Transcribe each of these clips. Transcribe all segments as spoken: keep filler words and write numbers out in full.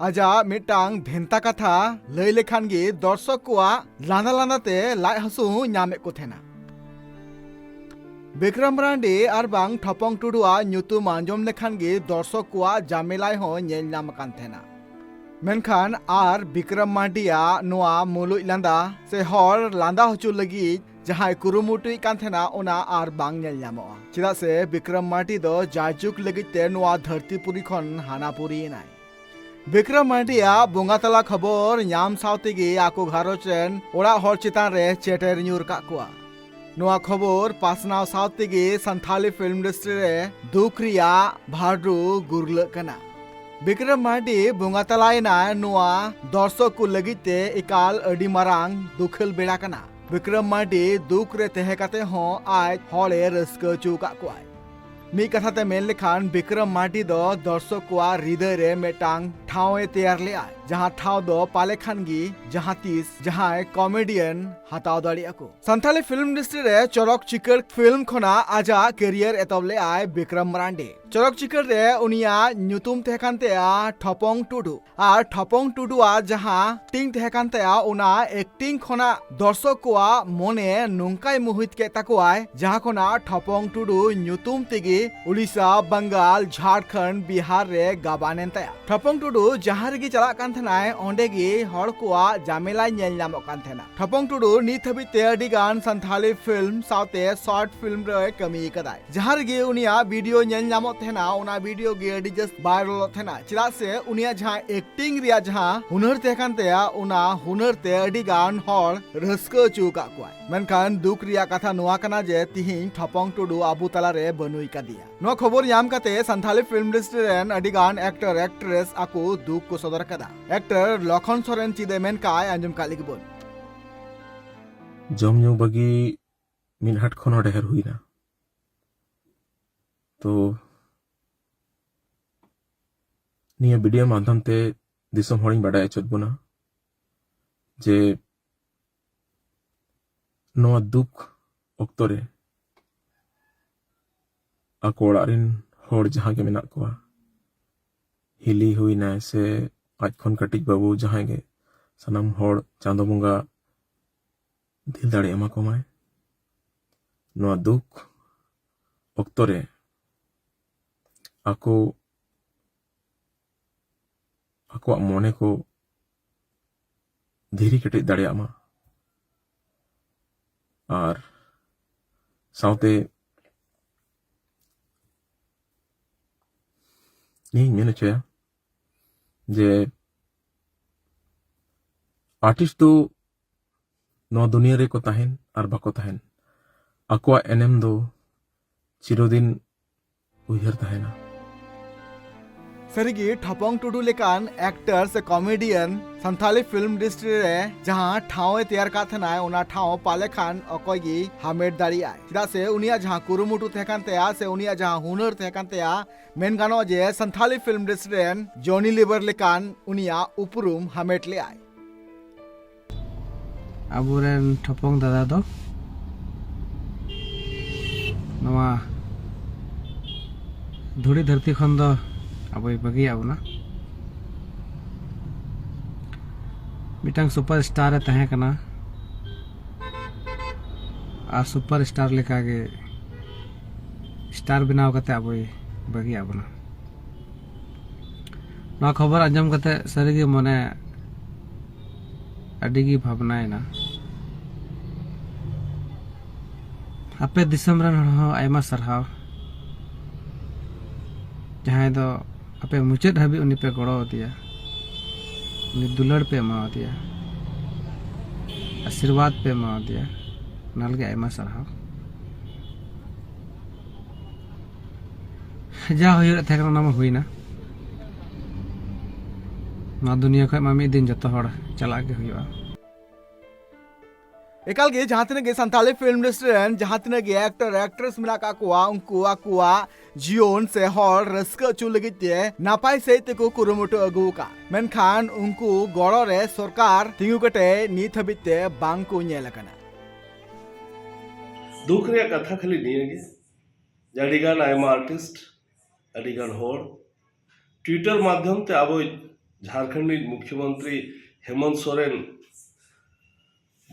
ᱟᱡᱟᱜ ᱢᱤᱫᱴᱟᱝ ᱵᱷᱮᱱᱛᱟ ᱠᱟᱛᱷᱟ ᱞᱟᱹᱭ ᱞᱮᱠᱷᱟᱱ ᱜᱮ ᱫᱚᱨᱥᱚᱠ ᱠᱚᱣᱟᱜ ᱞᱟᱸᱫᱟ ᱞᱟᱸᱫᱟ ᱛᱮ ᱞᱟᱡ ᱦᱟᱹᱥᱩ ᱧᱟᱢᱮᱫ ᱠᱚ ᱛᱟᱦᱮᱱᱟ᱾ ᱵᱤᱠᱨᱚᱢ ᱢᱟᱨᱟᱱᱰᱤ ᱟᱨ ᱵᱟᱝ ᱴᱷᱚᱯᱚᱝ ᱴᱩᱰᱩᱣᱟᱜ ᱧᱩᱛᱩᱢ ᱟᱸᱡᱚᱢ ᱞᱮᱠᱷᱟᱱ ᱜᱮ ᱫᱚᱨᱥᱚᱠ ᱠᱚᱣᱟᱜ ᱡᱟᱢᱮᱞᱟᱭ ᱦᱚᱸ ᱧᱮᱞ ᱧᱟᱢ ᱟᱠᱟᱱ ᱛᱟᱦᱮᱱᱟ᱾ ᱢᱮᱱᱠᱷᱟᱱ ᱟᱨ ᱵᱤᱠᱨᱚᱢ ᱢᱟᱨᱰᱤᱭᱟᱜ ᱱᱚᱣᱟ ᱢᱩᱞᱩᱡ ᱞᱟᱸᱫᱟ ᱥᱮ ᱦᱚᱲ ᱞᱟᱸᱫᱟ ᱦᱚᱪᱚ ᱞᱟᱹᱜᱤᱫ ᱡᱟᱦᱟᱸᱭ ᱠᱩᱨᱩᱢᱩᱴᱩᱭᱮᱫ ᱠᱟᱱ ᱛᱟᱦᱮᱱᱟ, ᱚᱱᱟ ᱟᱨ ᱵᱟᱝ ᱧᱮᱞ ᱧᱟᱢᱚᱜᱼᱟ᱾ ᱪᱮᱫᱟᱜ ᱥᱮ ᱵᱤᱠᱨᱚᱢ ᱢᱟᱨᱰᱤ ᱫᱚ ᱡᱟᱭᱡᱩᱜᱽ ᱞᱟᱹᱜᱤᱫ ᱛᱮ ᱱᱚᱣᱟ ᱫᱷᱟᱹᱨᱛᱤ ᱯᱩᱨᱤ ᱠᱷᱚᱱ ᱦᱟᱱᱟ ᱯᱩᱨᱤᱭᱮᱱᱟᱭ᱾ ᱵᱤᱠᱨᱚᱢ ᱢᱟᱨᱰᱤᱭᱟᱜ ᱵᱚᱸᱜᱟ ᱛᱟᱞᱟ ᱠᱷᱚᱵᱚᱨ ᱧᱟᱢ ᱥᱟᱶ ᱛᱮᱜᱮ ᱟᱠᱚ ᱜᱷᱟᱨᱚᱸᱡᱽ ᱨᱮᱱ ᱚᱲᱟᱜ ᱦᱚᱲ ᱪᱮᱛᱟᱱ ᱨᱮ ᱪᱮᱴᱮᱨ ᱧᱩᱨ ᱟᱠᱟᱫ ᱠᱚᱣᱟ᱾ ᱱᱚᱣᱟ ᱠᱷᱚᱵᱚᱨ ᱯᱟᱥᱱᱟᱣ ᱥᱟᱶ ᱛᱮᱜᱮ ᱥᱟᱱᱛᱷᱟᱞᱤ ᱯᱷᱤᱞᱢ ᱤᱱᱰᱟᱥᱴᱨᱤ ᱨᱮ ᱫᱩᱠ ᱨᱮᱭᱟᱜ ᱵᱷᱟᱨᱰᱩ ᱜᱩᱨᱞᱟᱹᱜ ᱠᱟᱱᱟ᱾ ᱵᱤᱠᱨᱚᱢ ᱢᱟᱨᱰᱤ ᱵᱚᱸᱜᱟ ᱛᱟᱞᱟᱭᱮᱱᱟᱭ, ᱱᱚᱣᱟ ᱫᱚᱨᱥᱚᱠ ᱠᱚ ᱞᱟᱹᱜᱤᱫ ᱛᱮ ᱮᱠᱟᱞ ᱟᱹᱰᱤ ᱢᱟᱨᱟᱝ ᱫᱩᱠᱷᱟᱹᱞ ᱵᱮᱲᱟ ᱠᱟᱱᱟ᱾ ᱵᱤᱠᱨᱚᱢ ᱢᱟᱨᱰᱤ ᱫᱩᱠ ᱨᱮ ᱛᱟᱦᱮᱸ ᱠᱟᱛᱮ ᱦᱚᱸ ᱟᱡ ᱦᱚᱲᱮ ᱨᱟᱹᱥᱠᱟᱹ ᱦᱚᱪᱚ ᱟᱠᱟᱫ ᱠᱚᱣᱟᱭ᱾ ᱢᱤᱫ ᱠᱟᱛᱷᱟ ᱛᱮ ᱢᱮᱱ ᱞᱮᱠᱷᱟᱱ, ᱵᱤᱠᱨᱚᱢ ᱢᱟᱨᱰᱤ ᱫᱚ ᱫᱚᱨᱥᱚᱠ ᱠᱚᱣᱟᱜ ᱦᱨᱤᱫᱟᱹᱭ ᱨᱮ ᱢᱤᱫᱴᱟᱝ ᱴᱷᱟᱶ ᱮ ᱛᱮᱭᱟᱨ ᱞᱮᱫᱼᱟ, ᱡᱟᱦᱟᱸ ᱴᱷᱟᱶ ᱫᱚ ᱯᱟᱞᱮ ᱠᱷᱟᱱ ᱜᱮ ᱡᱟᱦᱟᱸ ᱛᱤᱥ ᱡᱟᱦᱟᱸᱭ ᱠᱚᱢᱮᱰᱤᱭᱟᱱ ᱦᱟᱛᱟᱣ ᱫᱟᱲᱮᱭᱟᱜᱼᱟ ᱠᱚ᱾ ᱥᱟᱱᱛᱷᱟᱞᱤ ᱯᱷᱤᱞᱢ ᱤᱱᱰᱟᱥᱴᱨᱤ ᱨᱮ ᱪᱚᱨᱚᱠ ᱪᱤᱠᱟᱹᱲ ᱯᱷᱤᱞᱢ ᱠᱷᱚᱱᱟᱜ ᱟᱡᱟᱜ ᱠᱮᱨᱤᱭᱟᱨ ᱮᱛᱚᱦᱚᱵ ᱞᱮᱫᱼᱟᱭ ᱵᱤᱠᱨᱚᱢ ᱢᱟᱨᱟᱱᱰᱤ᱾ ᱪᱚᱨᱚᱠ ᱪᱤᱠᱟᱹᱲ ᱨᱮ ᱩᱱᱤᱭᱟᱜ ᱧᱩᱛᱩᱢ ᱛᱟᱦᱮᱸ ᱠᱟᱱ ᱛᱟᱭᱟ ᱴᱷᱚᱯᱚᱝ ᱴᱩᱰᱩ᱾ ᱟᱨ ᱴᱷᱚᱯᱚᱝ ᱴᱩᱰᱩᱣᱟᱜ ᱡᱟᱦᱟᱸ ᱮᱠᱴᱤᱝ ᱛᱟᱦᱮᱸ ᱠᱟᱱ ᱛᱟᱭᱟ, ᱚᱱᱟ ᱮᱠᱴᱤᱝ ᱠᱷᱚᱱᱟᱜ ᱫᱚᱨᱥᱚᱠ ᱠᱚᱣᱟᱜ ᱢᱚᱱᱮ ᱱᱚᱝᱠᱟᱭ ᱢᱳᱦᱤᱛ ᱠᱮᱫ ᱛᱟᱠᱚᱣᱟᱭ, ᱡᱟᱦᱟᱸ ᱠᱷᱚᱱᱟᱜ ᱴᱷᱚᱯᱚᱝ ᱴᱩᱰᱩ ᱧᱩᱛᱩᱢ ᱛᱮᱜᱮ ᱩᱲᱤᱥᱥᱟ, ᱵᱟᱝᱜᱟᱞ, ᱡᱷᱟᱲᱠᱷᱚᱸᱰ, ᱵᱤᱦᱟᱨ ᱨᱮ ᱜᱟᱵᱟᱱ ᱮᱱ ᱛᱟᱭᱟ᱾ ᱴᱷᱚᱯᱚᱝ ᱴᱩᱰᱩ ᱡᱟᱦᱟᱸ ᱨᱮᱜᱮ ᱪᱟᱞᱟᱜ ᱠᱟᱱ ᱛᱟᱦᱮᱱᱟᱭ, ᱚᱸᱰᱮ ᱜᱮ ᱦᱚᱲ ᱠᱚᱣᱟᱜ ᱡᱟᱢᱮᱞᱟᱭ ᱧᱮᱞ ᱧᱟᱢᱚᱜ ᱠᱟᱱ ᱛᱟᱦᱮᱱᱟ᱾ ᱴᱷᱚᱯᱚᱝ ᱴᱩᱰᱩ ᱱᱤᱛ ᱦᱟᱹᱵᱤᱡ ᱛᱮ ᱟᱹᱰᱤ ᱜᱟᱱ ᱥᱟᱱᱛᱷᱟᱞᱤ ᱯᱷᱤᱞᱢ ᱥᱟᱶᱛᱮ ᱥᱚᱨᱴ ᱯᱷᱤᱞᱢ ᱨᱮᱭ ᱠᱟᱹᱢᱤ ᱟᱠᱟᱫᱟᱭ᱾ ᱡᱟᱦᱟᱸ ᱨᱮᱜᱮ ᱩᱱᱤᱭᱟᱜ ᱵᱷᱤᱰᱤᱭᱳ ᱧᱮᱞ ᱧᱟᱢᱚᱜ ᱛᱟᱦᱮᱱᱟ, ᱚᱱᱟ ᱵᱷᱤᱰᱤᱭᱳ ᱜᱮ ᱟᱹᱰᱤ ᱡᱟᱹᱥᱛᱤ ᱵᱷᱟᱭᱨᱟᱞᱚᱜ ᱛᱟᱦᱮᱱᱟ, ᱪᱮᱫᱟᱜ ᱥᱮ ᱩᱱᱤᱭᱟᱜ ᱡᱟᱦᱟᱸ ᱮᱠᱴᱤᱝ ᱨᱮᱭᱟᱜ ᱡᱟᱦᱟᱸ ᱦᱩᱱᱟᱹᱨ ᱛᱟᱦᱮᱸ ᱠᱟᱱ ᱛᱟᱭᱟ, ᱚᱱᱟ ᱦᱩᱱᱟᱹᱨ ᱛᱮ ᱟᱹᱰᱤ ᱜᱟᱱ ᱦᱚᱲ ᱨᱟᱹᱥᱠᱟᱹ ᱦᱚᱪᱚ ᱟᱠᱟᱫ ᱠᱚᱣᱟᱭ᱾ ᱢᱮᱱᱠᱷᱟᱱ ᱫᱩᱠ ᱨᱮᱭᱟᱜ ᱠᱟᱛᱷᱟ ᱱᱚᱣᱟ ᱠᱟᱱᱟ ᱡᱮ ᱛᱤᱦᱤᱧ ᱴᱷᱚᱯᱚᱝ ᱴᱩᱰᱩ ᱟᱵᱚ ᱛᱟᱞᱟᱨᱮ ᱵᱟᱹᱱᱩᱭ ᱠᱟᱫᱮᱭᱟ᱾ ᱱᱚᱣᱟ ᱠᱷᱚᱵᱚᱨ ᱧᱟᱢ ᱠᱟᱛᱮ ᱥᱟᱱᱛᱷᱟᱞᱤ ᱯᱷᱤᱞᱢ ᱤᱱᱰᱟᱥᱴᱨᱤ ᱨᱮᱱ ᱟᱹᱰᱤ ᱜᱟᱱ ᱮᱠᱴᱚᱨ ᱮᱠᱴᱨᱮᱥ ᱟᱠᱚ ᱫᱩᱠ ᱠᱚ ᱥᱚᱫᱚᱨ ᱟᱠᱟᱫᱟ᱾ ᱮᱠᱴᱚᱨ ᱞᱚᱠᱷᱚᱱ ᱥᱚᱨᱮᱱ ᱪᱮᱫ ᱮ ᱢᱮᱱ ᱠᱟᱜᱼᱟᱭ, ᱟᱸᱡᱚᱢ ᱠᱟᱜ ᱞᱮᱜᱮ ᱵᱚᱱ᱾ ᱡᱚᱢ ᱧᱩ ᱵᱟᱹᱜᱤ ᱢᱤᱫ ᱦᱟᱴ ᱠᱷᱚᱱ ᱦᱚᱸ ᱰᱷᱮᱨ ᱦᱩᱭᱱᱟ᱾ ᱛᱚ ᱱᱤᱭᱟᱹ ᱵᱷᱤᱰᱤᱭᱳ ᱢᱟᱫᱽᱫᱷᱚᱢ ᱛᱮ ᱫᱤᱥᱚᱢ ᱦᱚᱲᱤᱧ ᱵᱟᱰᱟᱭ ᱦᱚᱪᱚᱭᱮᱫ ᱵᱚᱱᱟ ᱡᱮ ᱱᱚᱣᱟ ᱫᱩᱠ ᱚᱠᱛᱚ ᱨᱮ ᱟᱠᱚ ᱚᱲᱟᱜ ᱨᱮᱱ ᱦᱚᱲ ᱡᱟᱦᱟᱸ ᱜᱮ ᱢᱮᱱᱟᱜ ᱠᱚᱣᱟ, ᱦᱤᱞᱤ ᱦᱩᱭᱱᱟᱭ ᱥᱮ ᱟᱡ ᱠᱷᱚᱱ ᱠᱟᱹᱴᱤᱡ ᱵᱟᱹᱵᱩ ᱡᱟᱦᱟᱸᱭ ᱜᱮ, ᱥᱟᱱᱟᱢ ᱦᱚᱲ ᱪᱟᱸᱫᱚ ᱵᱚᱸᱜᱟ ᱫᱤᱞ ᱫᱟᱲᱮ ᱮᱢᱟ ᱠᱚᱢᱟᱭ᱾ ᱱᱚᱣᱟ ᱫᱩᱠ ᱚᱠᱛᱚ ᱨᱮ ᱟᱠᱚ ᱟᱠᱚᱣᱟᱜ ᱢᱚᱱᱮ ᱠᱚ ᱫᱷᱤᱨᱤ ᱠᱮᱴᱮᱡ ᱫᱟᱲᱮᱭᱟᱜ ᱢᱟ᱾ ᱟᱨ ᱥᱟᱶᱛᱮ ᱱᱤᱭᱟᱹᱧ ᱢᱮᱱ ᱦᱚᱪᱚᱭᱟ ᱡᱮ ᱟᱨᱴᱤᱥᱴ ᱫᱚ ᱱᱚᱣᱟ ᱫᱩᱱᱤᱭᱟᱹ ᱨᱮᱠᱚ ᱛᱟᱦᱮᱱ ᱟᱨ ᱵᱟᱠᱚ ᱛᱟᱦᱮᱱ, ᱟᱠᱚᱣᱟᱜ ᱮᱱᱮᱢ ᱫᱚ ᱪᱤᱨᱚᱫᱤᱱ ᱩᱭᱦᱟᱹᱨ ᱛᱟᱦᱮᱱᱟ᱾ ᱥᱟᱹᱨᱤᱜᱮ ᱴᱷᱚᱯᱚᱝ ᱴᱩᱰᱩ ᱞᱮᱠᱟᱱ ᱮᱠᱴᱟᱨ ᱥᱮ ᱠᱚᱢᱮᱰᱤᱭᱟᱱ ᱥᱟᱱᱛᱷᱟᱞᱤ ᱯᱷᱤᱞᱢ ᱤᱱᱰᱟᱥᱴᱨᱤ ᱨᱮ ᱡᱟᱦᱟᱸ ᱴᱷᱟᱶ ᱮ ᱛᱮᱭᱟᱨ ᱠᱟᱫ ᱛᱟᱦᱮᱱᱟᱭ, ᱚᱱᱟ ᱴᱷᱟᱶ ᱯᱟᱞᱮ ᱠᱷᱟᱱ ᱚᱠᱚᱭ ᱜᱮ ᱦᱟᱢᱮᱴ ᱫᱟᱲᱮᱭᱟᱜᱼᱟᱭ᱾ ᱪᱮᱫᱟᱜ ᱥᱮ ᱩᱱᱤᱭᱟᱜ ᱡᱟᱦᱟᱸ ᱠᱩᱨᱩᱢᱩᱴᱩ ᱛᱟᱦᱮᱸ ᱠᱟᱱ ᱛᱟᱭᱟ ᱥᱮ ᱩᱱᱤᱭᱟᱜ ᱡᱟᱦᱟᱸ ᱦᱩᱱᱟᱹᱨ ᱛᱟᱦᱮᱸ ᱠᱟᱱ ᱛᱟᱭᱟ, ᱢᱮᱱ ᱜᱟᱱᱚᱜᱼᱟ ᱡᱮ ᱥᱟᱱᱛᱷᱟᱞᱤ ᱯᱷᱤᱞᱢ ᱤᱱᱰᱟᱥᱴᱨᱤ ᱨᱮᱱ ᱡᱚᱱᱤ ᱞᱤᱵᱷᱟᱨ ᱞᱮᱠᱟᱱ ᱩᱱᱤᱭᱟᱜ ᱩᱯᱨᱩᱢ ᱦᱟᱢᱮᱴ ᱞᱮᱫᱟᱭ᱾ ᱟᱵᱚᱨᱮᱱ ᱴᱷᱚᱯᱚᱝ ᱫᱟᱫᱟ ᱫᱚ ᱱᱚᱣᱟ ᱫᱷᱩᱲᱤ ᱫᱷᱟᱹᱨᱛᱤ ᱠᱷᱚᱱ ᱫᱚ ᱟᱵᱚᱭ ᱵᱟᱹᱜᱤᱭᱟᱜ ᱵᱚᱱᱟ᱾ ᱢᱤᱫᱴᱟᱝ ᱥᱩᱯᱟᱨ ᱥᱴᱟᱨ ᱮ ᱛᱟᱦᱮᱸ ᱠᱟᱱᱟ ᱟᱨ ᱥᱩᱯᱟᱨ ᱥᱴᱟᱨ ᱞᱮᱠᱟᱜᱮ ᱥᱴᱟᱨ ᱵᱮᱱᱟᱣ ᱠᱟᱛᱮ ᱟᱵᱚᱭ ᱵᱟᱹᱜᱤᱭᱟᱜ ᱵᱚᱱᱟ᱾ ᱱᱚᱣᱟ ᱠᱷᱚᱵᱚᱨ ᱟᱸᱡᱚᱢ ᱠᱟᱛᱮ ᱥᱟᱹᱨᱤᱜᱮ ᱢᱚᱱᱮ ᱟᱹᱰᱤ ᱜᱮ ᱵᱷᱟᱵᱽᱱᱟᱭᱮᱱᱟ᱾ ᱟᱯᱮ ᱫᱤᱥᱚᱢ ᱨᱮᱱ ᱦᱚᱲ ᱦᱚᱸ ᱟᱭᱢᱟ ᱥᱟᱨᱦᱟᱣ, ᱡᱟᱦᱟᱸᱭ ᱫᱚ ᱟᱯᱮ ᱢᱩᱪᱟᱹᱫ ᱦᱟᱹᱵᱤᱡ ᱩᱱᱤ ᱯᱮ ᱜᱚᱲᱚ ᱟᱫᱮᱭᱟ, ᱩᱱᱤ ᱫᱩᱞᱟᱹᱲ ᱯᱮ ᱮᱢᱟᱣᱟᱫᱮᱭᱟ, ᱟᱥᱤᱨᱵᱟᱫᱽ ᱯᱮ ᱮᱢᱟᱣᱟᱫᱮᱭᱟ, ᱚᱱᱟ ᱞᱟᱹᱜᱤᱫ ᱟᱭᱢᱟ ᱥᱟᱨᱦᱟᱣ᱾ ᱡᱟ ᱦᱩᱭᱩᱜ ᱨᱮ ᱛᱟᱦᱮᱸ ᱠᱟᱱᱟ ᱚᱱᱟ ᱢᱟ ᱦᱩᱭᱱᱟ᱾ ᱱᱚᱣᱟ ᱫᱩᱱᱤᱭᱟᱹ ᱠᱷᱚᱱ ᱢᱟ ᱢᱤᱫ ᱫᱤᱱ ᱡᱚᱛᱚ ᱦᱚᱲ ᱪᱟᱞᱟᱜ ᱜᱮ ᱦᱩᱭᱩᱜᱼᱟ᱾ ᱮᱠᱟᱞ ᱜᱮ ᱡᱟᱦᱟᱸ ᱛᱤᱱᱟᱹᱜ ᱜᱮ ᱥᱟᱱᱛᱟᱞᱤ ᱯᱷᱤᱞᱢ ᱤᱱᱰᱟᱥᱴᱨᱤ ᱨᱮᱱ ᱡᱟᱦᱟᱸ ᱛᱤᱱᱟᱹᱜ ᱜᱮ ᱮᱠᱴᱚᱨ ᱮᱠᱴᱨᱮᱥ ᱢᱮᱱᱟᱜ ᱟᱠᱟᱫ ᱠᱚᱣᱟ, ᱩᱱᱠᱩ ᱟᱠᱚᱣᱟᱜ ᱡᱤᱭᱚᱱ ᱥᱮ ᱦᱚᱲ ᱨᱟᱹᱥᱠᱟᱹ ᱦᱚᱪᱚ ᱞᱟᱹᱜᱤᱫ ᱛᱮ ᱱᱟᱯᱟᱭ ᱥᱟᱹᱦᱤᱡ ᱛᱮᱠᱚ ᱠᱩᱨᱩᱢᱩᱴᱩ ᱟᱹᱜᱩ ᱟᱠᱟᱫ, ᱢᱮᱱᱠᱷᱟᱱ ᱩᱱᱠᱩ ᱜᱚᱲᱚ ᱨᱮ ᱥᱚᱨᱠᱟᱨ ᱛᱤᱸᱜᱩ ᱠᱟᱛᱮ ᱱᱤᱛ ᱦᱟᱹᱵᱤᱡ ᱛᱮ ᱵᱟᱝ ᱠᱚ ᱧᱮᱞ ᱟᱠᱟᱱᱟ᱾ ᱫᱩᱠ ᱨᱮᱭᱟᱜ ᱠᱟᱛᱷᱟ ᱠᱷᱟᱹᱞᱤ ᱱᱤᱭᱟᱹ ᱜᱮ ᱡᱮ ᱟᱹᱰᱤ ᱜᱟᱱ ᱟᱭᱢᱟ ᱟᱨᱴᱤᱥᱴ, ᱟᱹᱰᱤ ᱜᱟᱱ ᱦᱚᱲ ᱴᱩᱭᱤᱴᱟᱨ ᱢᱟᱫᱽᱫᱷᱚᱢ ᱛᱮ ᱟᱵᱚᱭᱤᱡ ᱡᱷᱟᱲᱠᱷᱚᱸᱰ ᱨᱤᱱ ᱢᱩᱠᱷᱭᱚᱢᱚᱱᱛᱨᱤ ᱦᱮᱢᱚᱱᱛ ᱥᱚᱨᱮᱱ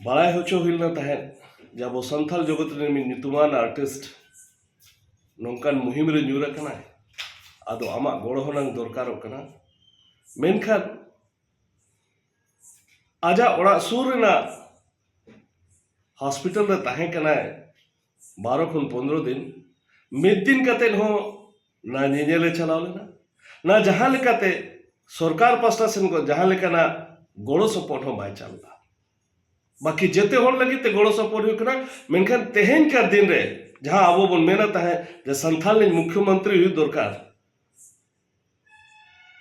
ᱵᱟᱲᱟᱭ ᱦᱚᱪᱚ ᱦᱩᱭ ᱞᱮᱱᱟ ᱛᱟᱦᱮᱸᱫ ᱡᱮ ᱟᱵᱚ ᱥᱟᱱᱛᱟᱲ ᱡᱚᱜᱚᱛ ᱨᱮᱱ ᱢᱤᱫ ᱧᱩᱛᱩᱢᱟᱱ ᱟᱨᱴᱤᱥᱴ ᱱᱚᱝᱠᱟᱱ ᱢᱩᱦᱤᱢ ᱨᱮ ᱧᱩᱨ ᱟᱠᱟᱱᱟᱭ, ᱟᱫᱚ ᱟᱢᱟᱜ ᱜᱚᱲᱚ ᱦᱚᱸ ᱱᱟᱝ ᱫᱚᱨᱠᱟᱨᱚᱜ ᱠᱟᱱᱟ᱾ ᱢᱮᱱᱠᱷᱟᱱ ᱟᱡᱟᱜ ᱚᱲᱟᱜ ᱥᱩᱨ ᱨᱮᱱᱟᱜ ᱦᱚᱥᱯᱤᱴᱟᱞ ᱨᱮ ᱛᱟᱦᱮᱸ ᱠᱟᱱᱟᱭ ᱵᱟᱨᱚ ᱠᱷᱚᱱ ᱯᱚᱱᱨᱚ ᱫᱤᱱ, ᱢᱤᱫ ᱫᱤᱱ ᱠᱟᱛᱮ ᱦᱚᱸ ᱱᱟ ᱧᱮᱧᱮᱞᱮ ᱪᱟᱞᱟᱣ ᱞᱮᱱᱟ, ᱱᱟ ᱡᱟᱦᱟᱸ ᱞᱮᱠᱟᱛᱮ ᱥᱚᱨᱠᱟᱨ ᱯᱟᱥᱴᱟ ᱥᱮᱱ ᱠᱷᱚᱱ ᱡᱟᱦᱟᱸ ᱞᱮᱠᱟᱱᱟᱜ ᱜᱚᱲᱚ ᱥᱚᱯᱚᱦᱚᱫ ᱦᱚᱸ ᱵᱟᱭ ᱪᱟᱞ ᱞᱮᱫᱟ᱾ ᱵᱟᱹᱠᱤ ᱡᱮᱛᱮ ᱦᱚᱲ ᱞᱟᱹᱜᱤᱫ ᱛᱮ ᱜᱚᱲᱚ ᱥᱚᱯᱚᱦᱚᱫ ᱦᱩᱭᱩᱜ ᱠᱟᱱᱟ, ᱢᱮᱱᱠᱷᱟᱱ ᱛᱮᱦᱮᱧ ᱠᱟᱨ ᱫᱤᱱ ᱨᱮ ᱡᱟᱦᱟᱸ ᱟᱵᱚ ᱵᱚᱱ ᱢᱮᱱᱟ ᱛᱟᱦᱮᱸᱫ ᱡᱮ ᱥᱟᱱᱛᱷᱟᱞ ᱨᱤᱱ ᱢᱩᱠᱷᱭᱚᱢᱚᱱᱛᱨᱤ ᱦᱩᱭᱩᱜ ᱫᱚᱨᱠᱟᱨ,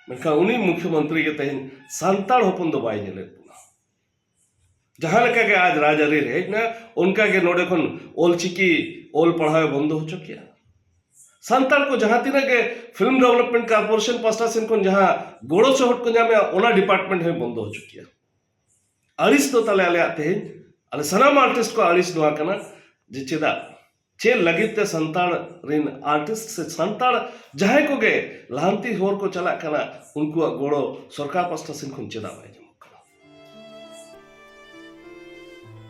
ᱢᱮᱱᱠᱷᱟᱱ ᱩᱱᱤ ᱢᱩᱠᱷᱭᱚᱢᱚᱱᱛᱨᱤ ᱜᱮ ᱛᱮᱦᱮᱧ ᱥᱟᱱᱛᱟᱲ ᱦᱚᱯᱚᱱ ᱫᱚ ᱵᱟᱭ ᱧᱮᱞᱮᱫ ᱵᱚᱱᱟ᱾ ᱡᱟᱦᱟᱸ ᱞᱮᱠᱟ ᱜᱮ ᱟᱡ ᱨᱟᱡᱽᱟᱹᱨᱤ ᱨᱮ ᱦᱮᱡ ᱮᱱᱟ, ᱚᱱᱠᱟ ᱜᱮ ᱱᱚᱰᱮ ᱠᱷᱚᱱ ᱚᱞᱪᱤᱠᱤ ᱚᱞ ᱯᱟᱲᱦᱟᱣ ᱮ ᱵᱚᱱᱫᱚ ᱦᱚᱪᱚ ᱠᱮᱜᱼᱟ᱾ ᱥᱟᱱᱛᱟᱲ ᱠᱚ ᱡᱟᱦᱟᱸ ᱛᱤᱱᱟᱹᱜ ᱜᱮ ᱯᱷᱤᱞᱢ ᱰᱮᱵᱷᱞᱚᱯᱢᱮᱱᱴ ᱠᱚᱨᱯᱳᱨᱮᱥᱚᱱ ᱯᱟᱥᱴᱟ ᱥᱮᱱ ᱠᱷᱚᱱ ᱡᱟᱦᱟᱸ ᱜᱚᱲᱚ ᱥᱚᱦᱚᱫ ᱠᱚ ᱧᱟᱢᱮᱜᱼᱟ, ᱚᱱᱟ ᱰᱤᱯᱟᱨᱴᱢᱮᱱᱴ ᱦᱚᱸᱭ ᱵᱚᱱᱫᱚ ᱦᱚᱪᱚ ᱠᱮᱜᱼᱟ᱾ ᱟᱹᱲᱤᱥ ᱫᱚ ᱛᱟᱞᱮ ᱟᱞᱮᱭᱟᱜ ᱛᱮᱦᱮᱧ, ᱟᱞᱮ ᱥᱟᱱᱟᱢ ᱟᱨᱴᱤᱥᱴ ᱠᱚ ᱟᱹᱲᱤᱥ ᱱᱚᱣᱟ ᱠᱟᱱᱟ ᱡᱮ ᱪᱮᱫᱟᱜ, ᱪᱮᱫ ᱞᱟᱹᱜᱤᱫ ᱛᱮ ᱥᱟᱱᱛᱟᱲ ᱨᱤᱱ ᱟᱨᱴᱤᱥᱴ ᱥᱮ ᱥᱟᱱᱛᱟᱲ ᱡᱟᱦᱟᱸᱭ ᱠᱚᱜᱮ ᱞᱟᱦᱟᱱᱛᱤ ᱦᱚᱨ ᱠᱚ ᱪᱟᱞᱟᱜ ᱠᱟᱱᱟ, ᱩᱱᱠᱩᱣᱟᱜ ᱜᱚᱲᱚ ᱥᱚᱨᱠᱟᱨ ᱯᱟᱥᱴᱟ ᱥᱮᱱ ᱠᱷᱚᱱ ᱪᱮᱫᱟᱜ ᱵᱟᱭ ᱧᱟᱢᱚᱜ ᱠᱟᱱᱟ?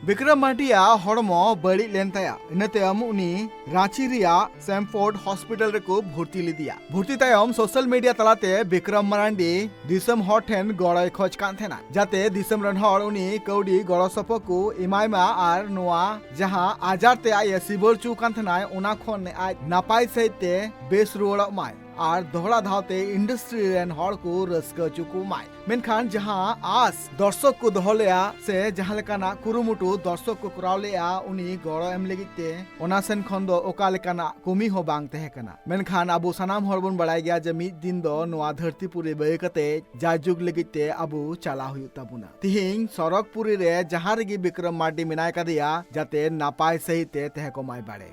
ᱵᱤᱠᱨᱚᱢ ᱢᱟᱨᱰᱤᱭᱟᱜ ᱦᱚᱲᱢᱚ ᱵᱟᱹᱲᱤᱡ ᱞᱮᱱ ᱛᱟᱭᱟ᱾ ᱤᱱᱟᱹ ᱛᱟᱭᱚᱢ ᱩᱱᱤ ᱨᱟᱸᱪᱤ ᱨᱮᱭᱟᱜ ᱥᱮᱢᱯᱷᱳᱨᱰ ᱦᱚᱥᱯᱤᱴᱟᱞ ᱨᱮᱠᱚ ᱵᱷᱚᱨᱛᱤ ᱞᱮᱫᱮᱭᱟ᱾ ᱵᱷᱚᱨᱛᱤ ᱛᱟᱭᱚᱢ ᱥᱳᱥᱟᱞ ᱢᱤᱰᱤᱭᱟ ᱛᱟᱞᱟᱛᱮ ᱵᱤᱠᱨᱚᱢ ᱢᱟᱨᱟᱱᱰᱤ ᱫᱤᱥᱚᱢ ᱦᱚᱲ ᱴᱷᱮᱱ ᱜᱚᱲᱚᱭ ᱠᱷᱚᱡᱽ ᱠᱟᱱ ᱛᱟᱦᱮᱱᱟ, ᱡᱟᱛᱮ ᱫᱤᱥᱚᱢ ᱨᱮᱱ ᱦᱚᱲ ᱩᱱᱤ ᱠᱟᱹᱣᱰᱤ ᱜᱚᱲᱚ ᱥᱚᱯᱚᱦᱚᱫ ᱠᱚ ᱮᱢᱟᱭ ᱢᱟ ᱟᱨ ᱱᱚᱣᱟ ᱡᱟᱦᱟᱸ ᱟᱡᱟᱨ ᱛᱮ ᱟᱡ ᱮ ᱥᱤᱵᱟᱹᱲ ᱦᱚᱪᱚ ᱠᱟᱱ ᱛᱟᱦᱮᱱᱟᱭ, ᱚᱱᱟ ᱠᱷᱚᱱ ᱟᱡ ᱱᱟᱯᱟᱭ ᱥᱟᱺᱦᱤᱡ ᱛᱮ ᱵᱮᱥ ᱨᱩᱣᱟᱹᱲᱚᱜ ᱢᱟᱭ ᱟᱨ ᱫᱚᱦᱲᱟ ᱫᱷᱟᱣ ᱛᱮ ᱤᱱᱰᱟᱥᱴᱨᱤ ᱨᱮᱱ ᱦᱚᱲ ᱠᱚ ᱨᱟᱹᱥᱠᱟᱹ ᱦᱚᱪᱚ ᱠᱚ ᱢᱟᱭ᱾ ᱢᱮᱱᱠᱷᱟᱱ ᱡᱟᱦᱟᱸ ᱟᱥ ᱫᱚᱨᱥᱚᱠ ᱠᱚ ᱫᱚᱦᱚ ᱞᱮᱫᱼᱟ ᱥᱮ ᱡᱟᱦᱟᱸ ᱞᱮᱠᱟᱱᱟᱜ ᱠᱩᱨᱩᱢᱩᱴᱩ ᱫᱚᱨᱥᱚᱠ ᱠᱚ ᱠᱚᱨᱟᱣ ᱞᱮᱫᱼᱟ ᱩᱱᱤ ᱜᱚᱲᱚ ᱮᱢ ᱞᱟᱹᱜᱤᱫ ᱛᱮ, ᱚᱱᱟ ᱥᱮᱱ ᱠᱷᱚᱱ ᱫᱚ ᱚᱠᱟ ᱞᱮᱠᱟᱱᱟᱜ ᱠᱚᱢᱤ ᱦᱚᱸ ᱵᱟᱝ ᱛᱟᱦᱮᱸ ᱠᱟᱱᱟ᱾ ᱢᱮᱱᱠᱷᱟᱱ ᱟᱵᱚ ᱥᱟᱱᱟᱢ ᱦᱚᱲ ᱵᱚᱱ ᱵᱟᱲᱟᱭ ᱜᱮᱭᱟ ᱡᱮ ᱢᱤᱫ ᱫᱤᱱ ᱫᱚ ᱱᱚᱣᱟ ᱫᱷᱟᱹᱨᱛᱤ ᱯᱩᱨᱤ ᱵᱟᱹᱜᱤ ᱠᱟᱛᱮ ᱡᱟᱭᱡᱩᱜᱽ ᱞᱟᱹᱜᱤᱫ ᱛᱮ ᱟᱵᱚ ᱪᱟᱞᱟᱣ ᱦᱩᱭᱩᱜ ᱛᱟᱵᱚᱱᱟ᱾ ᱛᱤᱦᱤᱧ ᱥᱚᱨᱚᱜᱽᱯᱩᱨᱤ ᱨᱮ ᱡᱟᱦᱟᱸ ᱨᱮᱜᱮ ᱵᱤᱠᱨᱚᱢ ᱢᱟᱨᱰᱤ ᱢᱮᱱᱟᱭ ᱠᱟᱫᱮᱭᱟ, ᱡᱟᱛᱮ ᱱᱟᱯᱟᱭ ᱥᱟᱹᱦᱤᱡ ᱛᱮ ᱛᱟᱦᱮᱸ ᱠᱚᱜ ᱢᱟᱭ ᱵᱟᱲᱮ᱾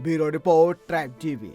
Bureau Report, Tribe TV.